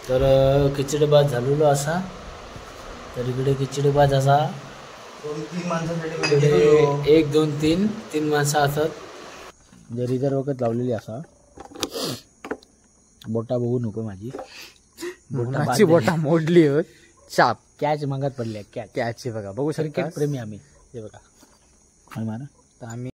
तर खिचडी भात झालेलो असा। तर इकडे खिचडी भात असा 2-3 माणसांसाठी, 1 2 3 3 माणसं असत। जरी वखत लावलेली असा। बोटा बघू नको माझी, बोटाची बोटा मोडली हो। चाप कॅच मागात पडली, कॅच कॅच बघा, बघू शकता क्रिकेट प्रेमी आम्ही। हे बघा मारा तर आम्ही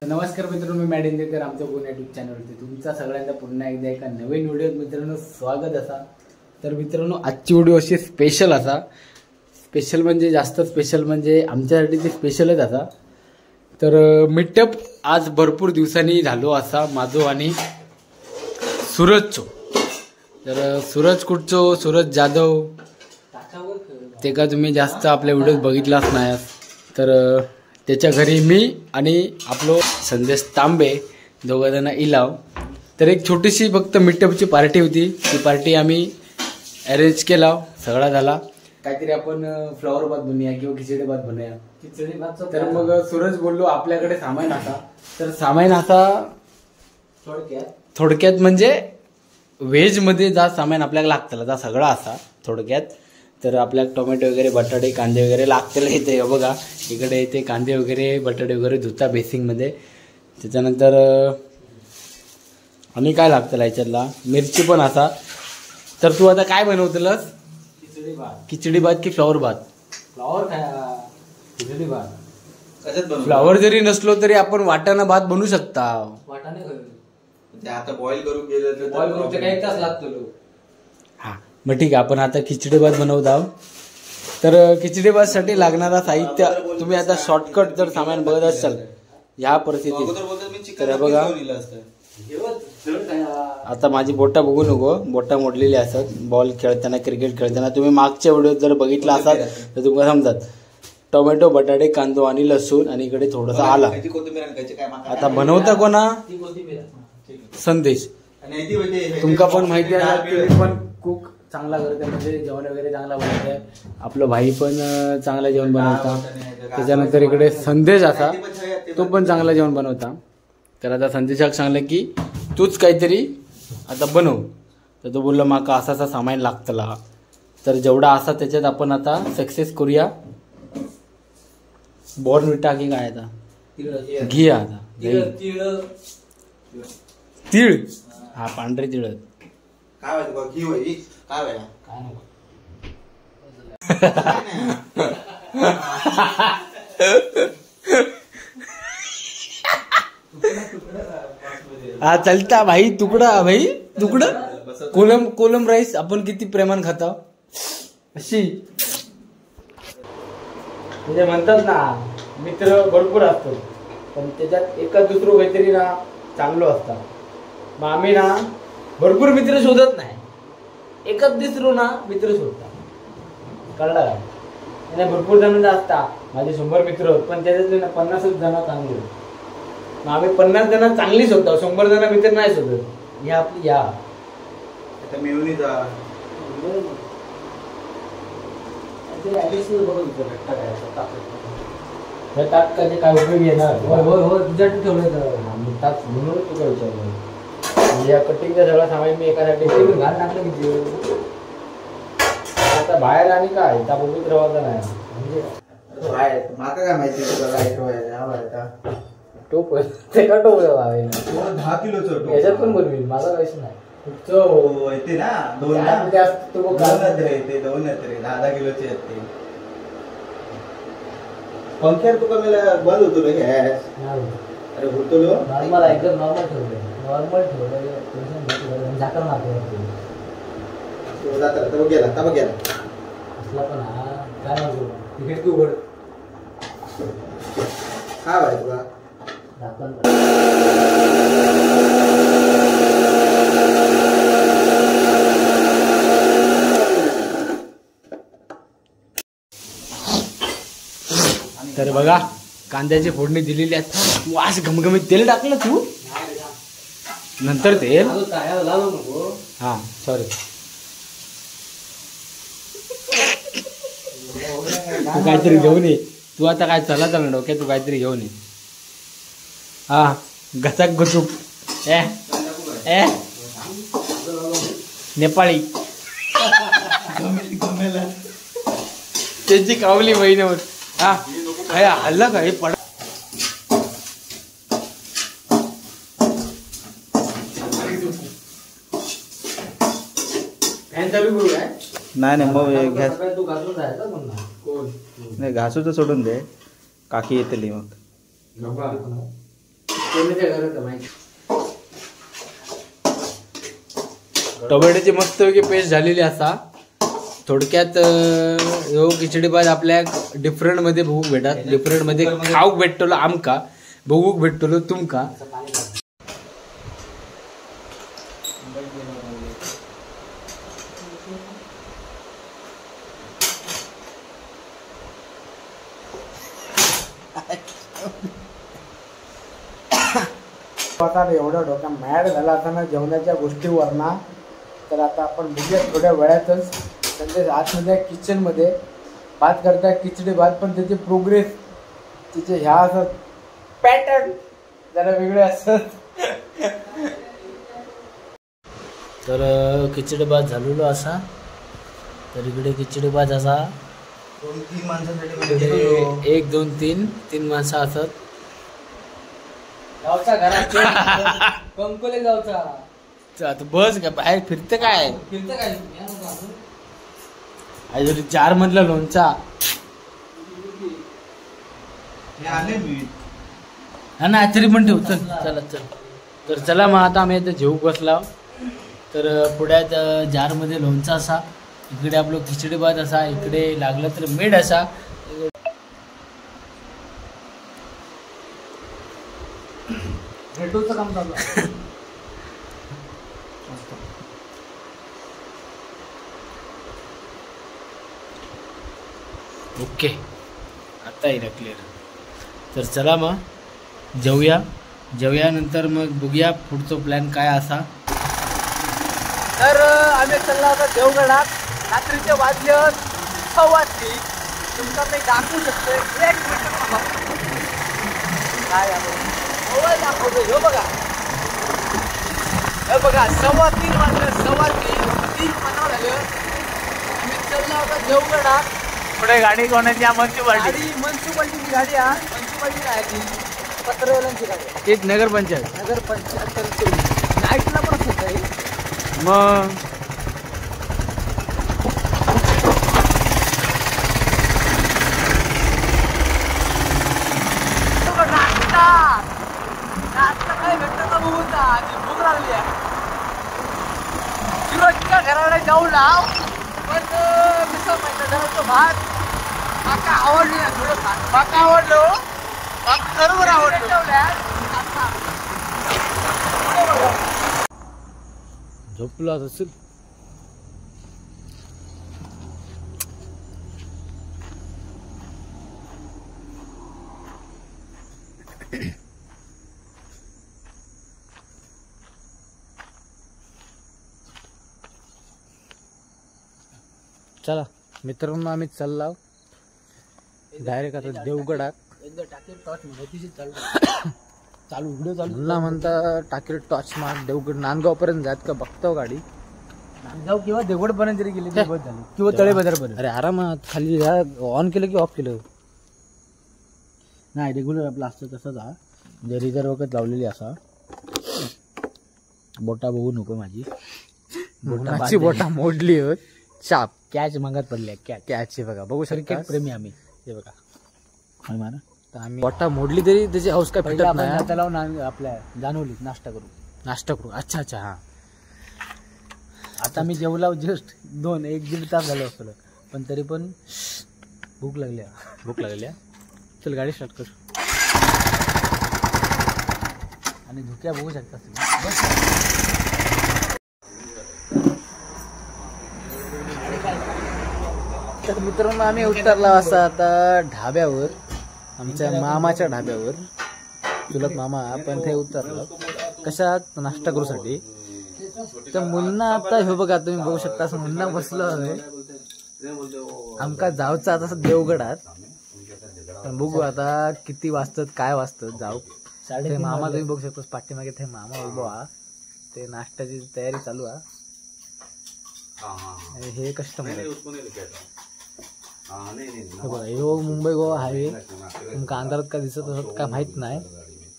नमस्कार मित्रांनो, मी मॅड इंदेकर, आमच्या कोण यूट्यूब चॅनलवरती तुमचा सगळ्यांचा पुन्हा एकदा एका नवीन व्हिडिओत मित्रांनो स्वागत असा। तर मित्रांनो आजची व्हिडिओ अशी स्पेशल असा, स्पेशल म्हणजे जास्त स्पेशल म्हणजे आमच्यासाठी ती स्पेशलच असा। तर मीटअप आज भरपूर दिवसांनी झालो असा माझो आणि सूरजचो। तर सूरज कुठचो, सूरज जाधव, ते का तुम्ही जास्त आपल्या व्हिडिओत बघितलाच नाही। तर त्याच्या घरी मी आणि आपलो संदेश तांबे दोघांना इलाव। तर एक छोटीशी फक्त मीटअपची पार्टी होती, ती पार्टी आम्ही अरेंज केला, सगळा झाला। काहीतरी आपण फ्लॉवर भात बनवूया किंवा खिचडी भात बनवूया, खिचडी भात। तर मग सूरज बोललो आपल्याकडे सामान असा, तर सामान असा थोडक्यात म्हणजे व्हेजमध्ये जा सामान आपल्याला लागतं जा सगळा असा थोडक्यात। तर आपल्याला टोमॅटो वगैरे बटाटे कांदे वगैरे लागतील इथे बघा, इकडे इथे कांदे वगैरे बटाटे वगैरे धुता बेसिंगमध्ये। त्याच्यानंतर आणि काय लागतं ह्याच्यातला, मिरची पण असा। तर तू आता काय बनवतलंस, खिचडी भात। खिचडी भात की फ्लॉवर भात? फ्लॉवर काय खिचडी भात फ्लॉवर जरी नसलो तरी आपण वाटाणा भात बनवू शकता। वाटाणे आता बॉईल करून गेलं तर बॉईल करून काही तास लागतो। हा मग ठीक आहे, आपण आता खिचडी भात बनवत आहोत। तर खिचडी भातसाठी लागणारा साहित्य तुम्ही आता शॉर्टकट जर सामान बघत असाल ह्या परिस्थितीत, तर बघा आता माझी बोटा बघू नको, बोटा मोडलेली असतात बॉल खेळताना, क्रिकेट खेळताना। तुम्ही मागच्या व्हिडिओत जर बघितला असाल तर तुम्हाला समजात। टोमॅटो बटाटे कांदो आणि लसूण आणि इकडे थोडासा आला। आता बनवता कोणा, संदेश। तुमका पण माहिती आहे, पण कुक चांगला करते, म्हणजे जेवण वगैरे चांगला बनवते। आपलं भाई पण चांगलं जेवण बनवता। त्याच्यानंतर इकडे संदेश असा, तो पण चांगला जेवण बनवता। तर आता संदेशाक सांगलं की तूच काहीतरी आता बनव, तर तो बोलला माका असा असा सामान लागतला। तर जेवढा असा त्याच्यात आपण आता सक्सेस करूया। बॉर्नविटा की काय आता घी, आता तीळ, हा पांढरे तिळ काय घी होई काय काय नको हा चलता भाई, तुकडा भाई तुकडा। कोलम कोलम राईस आपण किती प्रेमान खाता अशी, म्हणजे म्हणतात ना मित्र भरपूर असतो पण त्याच्यात एका दुसरं काहीतरी ना चांगलं असतं। मग आम्ही ना भरपूर मित्र शोधत नाही, एकच दुसरं ना मित्र शोधता, कळलं का? आणि भरपूर जण असता माझे 100 मित्र, पण त्याच्यातले ना 50च जण चांगले। मग आम्ही 50 जण चांगली शोधतो, 100 जण मित्र नाही शोधत। या आपली या आता मिळून जा ताक काय उपयोग येणार? होय होय होय, तुझ्यासाठी ठेवलं तर ताक म्हणून तुला विचारलं। या कटिंगचा सगळा सामान मी एकासाठी घाल टाकलं किती आता बाहेर आणि काय त्या बघून राहायचं नाही म्हणजे माका काय माहिती तुला लाईट व्हायला टोप ते का टोप 10 किलोचं टोप याच्यात पण बनवीन, माझा काहीच नाही। तो येते ना दोन येते, दोन येते 10-10 किलोचे आहेत ते। पंख्यार तुका मेला बंद होतो ना गॅस? अरे होतो लो नॉर्मल, एकदम नॉर्मल ठेवलं, नॉर्मल ठेवलं, टेन्शन झाकण मारतो जाता तब गेला, तब गेला असला पण हा काय नको तिकीट तू उघड काय भाई तुला झाकण. तर बघा कांद्याची फोडणी दिलेली आहे. वास घमघमीत. तेल टाकलं तू नंतर तेल? हा सॉरी. तू काहीतरी घेऊन ये. तू आता काय चला चला डोक्यात, तू काहीतरी घेऊन ये. हा घचाक घुचूक ए ए नेपाळी त्यांची कावली बहीण. हा काय हल्ला काय पड. फॅन चालू करू काय? नाही नाही मग घास तू घासून जायचं पुन्हा. कोण नाही घासूचं सोडून दे, काकी येतली मग. टोमॅटोची मस्तपैकी पेस्ट झालेली असा. थोडक्यात ह्यो खिचडी भात आपल्या डिफरंट मध्ये बघूक भेटत, डिफरंट मध्ये खाऊक भेटतलो आमका, बघूक भेटतलो तुमका. आता एवढा डोका मॅड झाला आता ना जेवणाच्या गोष्टीवर ना. तर आता आपण बघूया थोड्या वेळातच संदेश आतमध्ये किचनमध्ये भात करता खिचडी भात, पण त्याची प्रोग्रेस तिचे ह्या असत पॅटर्न जरा वेगळे असत. तर खिचडी भात झालेलो असा. तर इकडे खिचडी भात असा 1 2 3 3 माणसं असत. गावचा घरात कंकोले गावचा. आता बस का बाहेर फिरतं काय? फिरतं काय जार मधला लोणचा हा ना तरी पण ठेव. चल चला चल. तर चला मग आता आम्ही आता जेवू बसला. तर पुढ्यात जारमध्ये लोणचा असा, इकडे आपलं खिचडी भात असा, इकडे लागलं तर मीठ असा. रेटोचं काम चालू आहे. ओके आता येईल क्लिअर. तर चला मग जेवूया, जेवल्यानंतर मग बघूया पुढचा प्लॅन काय असा. तर आम्ही चाललो आता देवगडात. रात्रीचे वाजले 3:15. तुमका मी दाखवू शकतो एक मिनिट थांबा. काय मोबाईल दाखवतो ह्यो बघा, हे बघा 3:15 वाजले, 3:15 3:15 झाले. आम्ही चाललो आता देवगडात. पुढे गाडी कोणाची? म्युन्सिपाल्टी. गाडी म्युन्सिपाल्टीची गाडी हा, म्युन्सिपाल्टी नाही ती पत्रवाल्यांची गाडी. तेच नगरपंचायत. नगरपंचायत नाईटला पण असत आहे मग. नाश्ता नाश्ता काय भेटतं का बघू आधी, भूक लागली आहे. फिरोजच्या घराला जाऊ लाव पण मिसळ माहिती जरा तो भात माका आवडली ना थोडं भात माका आवडलो, माका बरोबर आवडलो. झोपलो असेल. चला मित्रांनो आम्ही चाललो डायरेक्ट आता देवगडात. एकदा टाकेल टॉर्च चालू चालू व्हिडिओ चालू मुन्ना म्हणता टाकेल टॉर्च मार देवगड नांदगाव पर्यंत जात का बघतो गाडी. नांदगाव किंवा देवगड पर्यंत जरी गेली तरी बस झाली, किंवा तळे बाजार पर्यंत. अरे आरामात खाली ऑन केलं की ऑफ केलं नाही, रेग्युलर आपलं असतं तसंच. हा म्हणजे रिझर्व वगैरे लावलेली असा. बोटा बघू नको माझी, बोटाची बोटा मोडली हो. चाप कॅच मागात पडली. कॅच कॅच आहे बघा, बघू शकता. क्रिकेट प्रेमी आम्ही. हे बघा मारा तर आम्ही बोटा मोडली तरी त्याची हौस काय फिटत नाही. आता लावून आपल्या जाणवली नाश्ता करू, नाश्ता करू. अच्छा अच्छा हा. आता मी जेवला जस्ट 1-1.5 तास झालो असतो, पण तरी पण भूक लागली. भूक लागली. चल गाडी स्टार्ट कर. धुक्या बघू शकता तुम्ही. तर मित्रांनो आम्ही उतरला असा आता ढाब्यावर, आमच्या मामाच्या ढाब्यावर, चुलत मामा पण ते उतरलं कशात नाश्ता करूसाठी. तर मुन्ना आता हे बघा तुम्ही बघू शकता मुन्ना बसलो आहे. आमका जावचा आता देवगडात, पण बघू आता किती वाजतात काय वाजतात जाऊ. ते मामा तुम्ही बघू शकता पाठीमागे ते मामा उभा, ते नाश्त्याची तयारी चालू आहे. आणि हे कस्टमर आहे बघा, ह्यो मुंबई गोवा हायवे. तुमका अंधारात का दिसत असत का माहित नाही,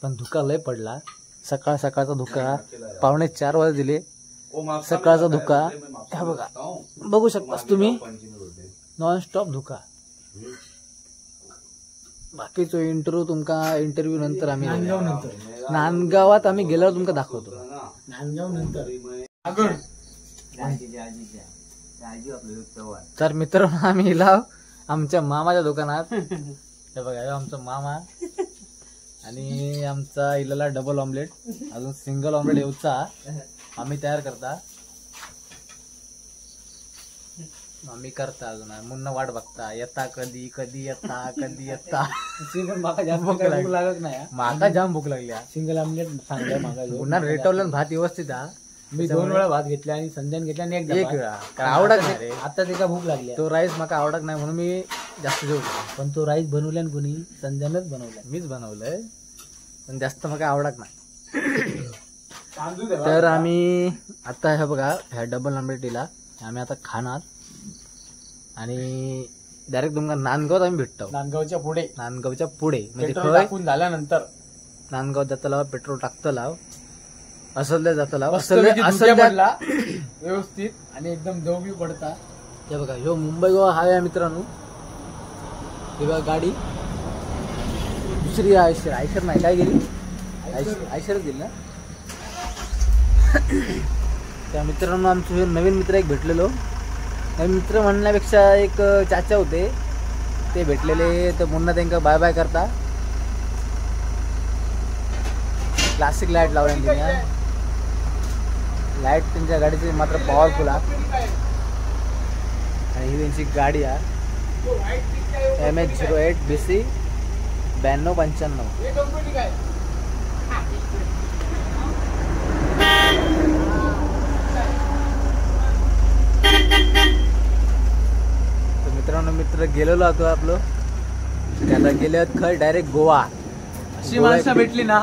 पण धुका लय पडला. सकाळ सकाळचा धुका, 3:45 वाजता दिले सकाळचा धुका. हा बघा बघू शकतास तुम्ही, नॉनस्टॉप धुका. बाकीचो इंटरव्ह्यू तुमका इंटरव्ह्यू नंतर आम्ही नांदगावात आम्ही गेल्यावर तुमका दाखवतो. नांदगाव नंतर. तर मित्रांनो आम्ही इलाव आमच्या मामाच्या दुकानात. हे बघा आमचा मामा आणि आमचा इलाला डबल ऑमलेट, अजून सिंगल ऑमलेट येऊचा आम्ही तयार करता, आम्ही करता अजून. मुन्ना वाट बघता येता कधी कधी येता कधी येता. पण माका जाम भूक लागत नाही, माका जाम भूक लागली. सिंगल ऑमलेट सांगता माका. पुन्हा रेटवलं भात व्यवस्थित हा. मी 2 वेळा भात घेतला आणि संध्यान घेतला आणि एक वेळा आवडत नाही. आता त्याला भूक लागली, तो राईस माका आवडत नाही म्हणून मी जास्त जेवलो. पण तो राईस बनवला कोणी, संध्यानच बनवला, मीच बनवलंय, पण जास्त माका आवडत नाही. तर आम्ही आता हे बघा ह्या डबल ऑमलेटीला आम्ही आता खाणार आणि डायरेक्ट तुमका नांदगावात आम्ही भेटतो. नांदगावच्या पुढे, नांदगावच्या पुढे म्हणजे टाकून झाल्यानंतर नांदगाव जाताला पेट्रोल टाकतला, असल्या जाताला व्यवस्थित आणि एकदम दौबी पडता. हे बघा ह्यो मुंबई गोवा हायवे आहे मित्रांनो. हे बघा गाडी दुसरी आयशर, आयशर नाही काय गेली, आयशरच गेली ना. त्या मित्रांनो आमचे नवीन मित्र एक भेटलेलो, नवीन मित्र म्हणण्यापेक्षा एक चाचा होते ते भेटलेले. तर मुन्ना त्यांना बाय बाय करता. क्लासिक लाईट लावल्या त्यांनी, लाईट त्यांच्या गाडीची मात्र पॉवरफुल आहे. आणि ही त्यांची गाडी आहे MH 08 BC 9295. तर मित्रांनो मित्र गेलेलो होतो आपलं, आता गेले खर डायरेक्ट गोवा. अशी माणसं भेटली ना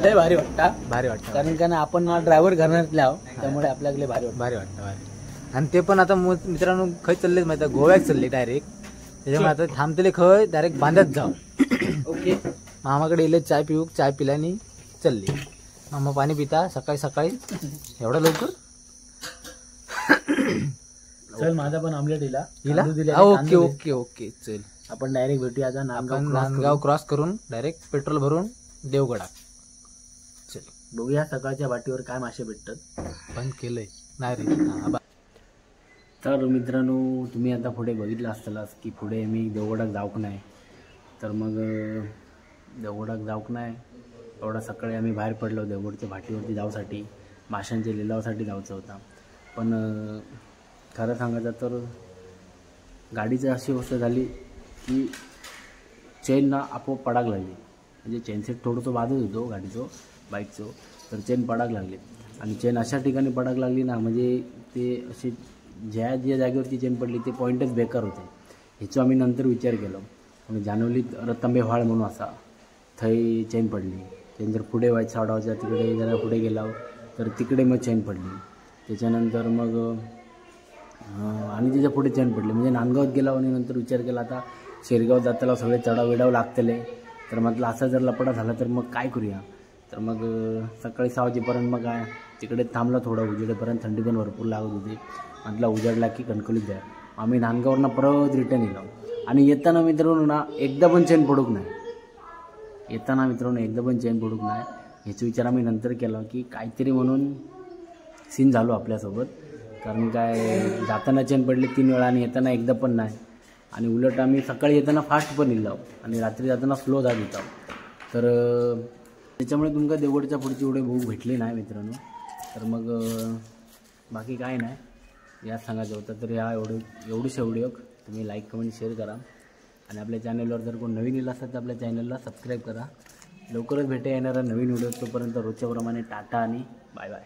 लय भारी वाटतं, भारी वाटतं. कारण का ना आपण ड्रायव्हर घराण्यातले आहोत, त्यामुळे आपल्याकडे भारी वाटतं, भारी वाटतं भारी. आणि ते पण आता मित्रांनो खय चाललेच माहिती आहे, गोव्यात चालले डायरेक्ट. त्याच्यामुळे आता थांबतले खय डायरेक्ट बांधत जाऊ. ओके मामाकडे येले चाय पिऊ, चाय पिल्यानी चालली. मामा पाणी पिता सकाळी सकाळी एवढं लवकर. चल माझा पण ऑमलेट इला. ओके ओके ओके चल आपण डायरेक्ट भेटूया आता नांदगाव क्रॉस करून डायरेक्ट पेट्रोल भरून देवगडा. चल बघूया सकाळच्या वाटीवर काय मासे भेटतात. बंद केलंय नाही रे. तर मित्रांनो तुम्ही आता पुढे बघितलं असतालाच की पुढे मी देवगडात जाऊक नाही. तर मग देवगडात जाऊक नाही एवढा सकाळी आम्ही बाहेर पडलो देवगडच्या भाटीवरती जाऊसाठी, माशांच्या लिलावासाठी जायचं होता. पण खरं सांगायचं तर गाडीची अशी अवस्था झाली की चेन ना आपोआप पडाक लागली. म्हणजे चेनसेट थोडंसं वाजत होतो गाडीचो बाईकचो, तर चेन पडाक लागली. आणि चेन अशा ठिकाणी पडाक लागली ना म्हणजे ते अशी ज्या ज्या जागेवरती चेन पडली ते पॉईंटच बेकार होते. ह्याचो आम्ही नंतर विचार केलो. म्हणजे जानवलीत रतांबे व्हाळ म्हणून असा थंय चेन पडली. त्यानंतर पुढे व्हायचं साडावच्या तिकडे जरा पुढे गेला तर तिकडे मग चेन पडली. त्याच्यानंतर मग आणि त्याच्या पुढे चेन पडली. म्हणजे नांदगावात गेला आणि नंतर विचार केला आता शेरगाव जाताना सगळे चढाव विडाव लागतले, तर म्हटलं असा जर लपडा झाला तर मग काय करूया. तर मग सकाळी 6 वाजेपर्यंत मग काय तिकडे थांबलं थोडं उजेडेपर्यंत, थंडी पण भरपूर लागत होती. म्हटलं उजाडला की कणकवलीत जाय. आम्ही नांदगावरनं परत रिटर्न येलो. आणि येताना मित्रांनो ना एकदा पण चेन पडूक नाही, येताना मित्रांनो एकदा पण चेन पडूक नाही. ह्याचा विचार आम्ही नंतर केला की काहीतरी म्हणून सीन झालो आपल्यासोबत. कारण काय जाताना चेन पडली 3 वेळा आणि येताना एकदा पण नाही. आणि उलट आम्ही सकाळी येताना फास्ट पण इल्लो आणि रात्री जाताना स्लो जात होतो. तर त्याच्यामुळे तुमका देवगडच्या पुढची व्हिडिओ बघू भेटली नाही मित्रांनो. तर मग बाकी काय नाही या सांगायचं होतं. तर ह्या एवढीशा व्हिडिओ तुम्ही लाईक कमेंट शेअर करा आणि आपल्या चॅनलवर जर कोण नवीन येईल असेल तर आपल्या चॅनलला सबस्क्राईब करा. लवकरच भेटे येणारा नवीन व्हिडिओ. तोपर्यंत रोजच्याप्रमाणे टाटा आणि बाय बाय.